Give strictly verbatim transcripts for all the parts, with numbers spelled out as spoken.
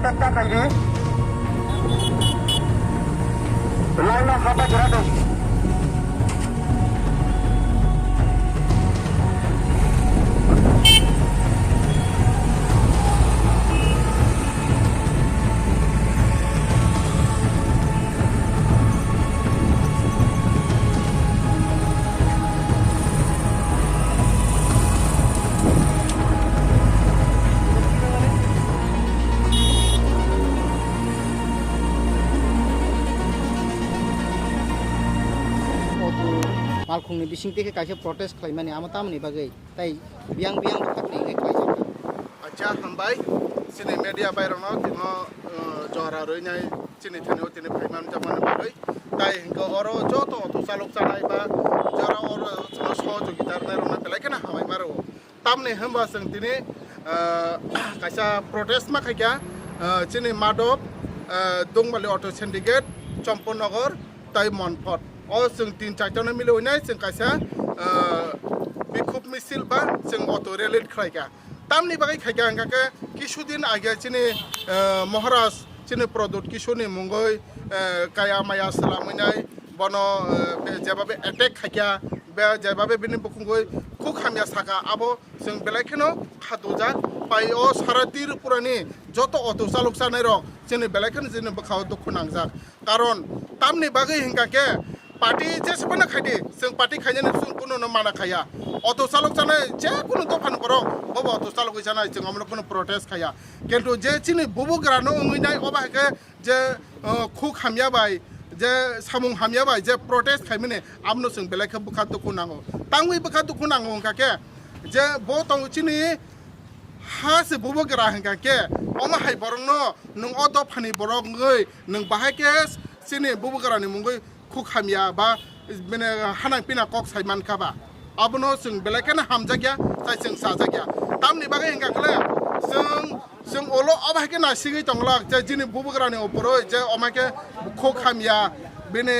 Takta khaidi. Line no hapa jora do. Malkhungni bisingtwi khe kaisa protest khlaimani, amo tamoni bagwi? Tai biyang biyang bwkhakni wngwi khlaijak. Acha, hambai. Chini media bairokno tino, uh, jora rwinai chini thani o tini phaiman jamani bagwi. Tai hwnkhe oro joto auto chalok chanai ba jora oro chwngno sohojogita rwnairokno belai kheno hambai ma rwo. Tamni hwnba chwng tini, uh, kaisa protest ma khaikha, uh, chini Madhop, uh, Dongmali Auto Syndicate, Champaknagar, tai Monpot. O chwng tin charta no mili oinai chwng kaisa, ah, bikhub misil ba chwng auto rally khlaikha. Tamni bagwi khaikha hwnkha khe kisudin age chini, ah, Maharaj chini Pradyut Kishore ni mungwi, ah, kaya maya swlamwi nai bono, ah, be-, jebabe attack khaikha, be-, jebabe bini bukungwi khuk hamya saka abo chwng belai kheno khatujak. Pai o sara Tripura ni joto auto chalok chanai rok chini belai kheno chini bwkha o dukhu nangjak. Karon tamni bagwi hwnkha khe party jesebano khaidi, chwng party khainani chwng kununo mana khaiya. Auto chalok chanai je kunu dophani borok bobo auto chalogwi chanai, chwng omono kunu protest khaiya. Kintu je chini bubagrano wngwi nai, obo hai khe je, uh, khuk hamya bai, je samung hamya bai je protest khaimani, abono chwng belai khe bwkha dukhu nango. Tangwi bwkha dukhu nango hwnkha khe je bo tongo chini ha se bubagra hwnkha khe, omo hai borokno nwng o dophani borok wngwi nwng bahai khe chini bubagrani mungwi khuk hamya ba bini hanang pina kok sai mankha ba, abono chwng belai kheno hamjakya, tai chwng chajakya. Tamni bagwi hwnkha khe chwng, chwng ulo obo hai khe nasigwi tonglak je chini bubagrani uphurwi je omo hai khe khuk hamya bini,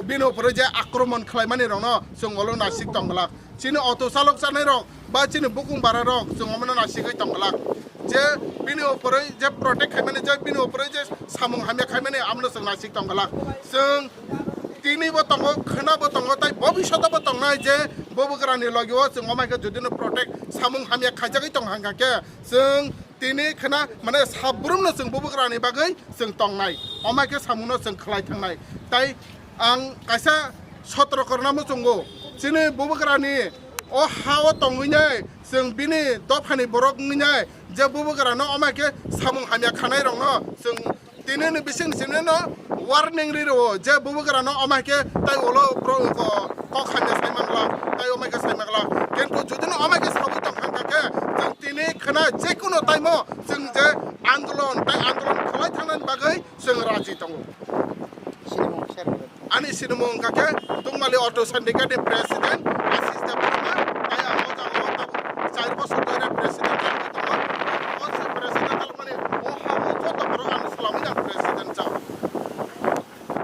bini uphurwi je akromon khlaimani rokno chwng ulo nasik tonglak. Chini auto chalok chanai rok ba chini bukung bara rok chwng omono nasigwi tongglak. Je bini uphurwi je protect khaimani, je bini uphurwi je samung hamya khaimani, abono chwng nasik tongglak. Chwng tini bo tongo, khwna bo tongo, tai bobishoto bo tongnai je bubagrani logi o chwng omo hai khe jodi no protect samung hamya khaijagwi tong hwnkha khe chwng tini khwna mane sabrumno chwng bubagrani bagwi chwng tongnai, omo hai khe samungno chwng khlai thangnai. Tai ang kaisa sotro korna muchungo, chini bubagrani o ha o tongwinai chwng bini dophani borok wngnai je bubagrano omo hai khe samung hamya khanai rokno chwng tini ni bising sini no warning ri rwo je bubagrano omo hai khe tai ulo pro-, ko-, kok hamya sai manglak, tai omo hai khe sai manglak. Kintu jodi no omo hai khe sawi tong kha khe chwng tini khwna je kuno time o chwng je andolon tai andolon khlai thangnani bagwi chwng raji tongo. Sinimung share kore. Ani sinimung hwnkha khe Dongmali Auto Syndicate ni President Ashish Debbarma, tai ang o jaga o tabuk char bosor dhori President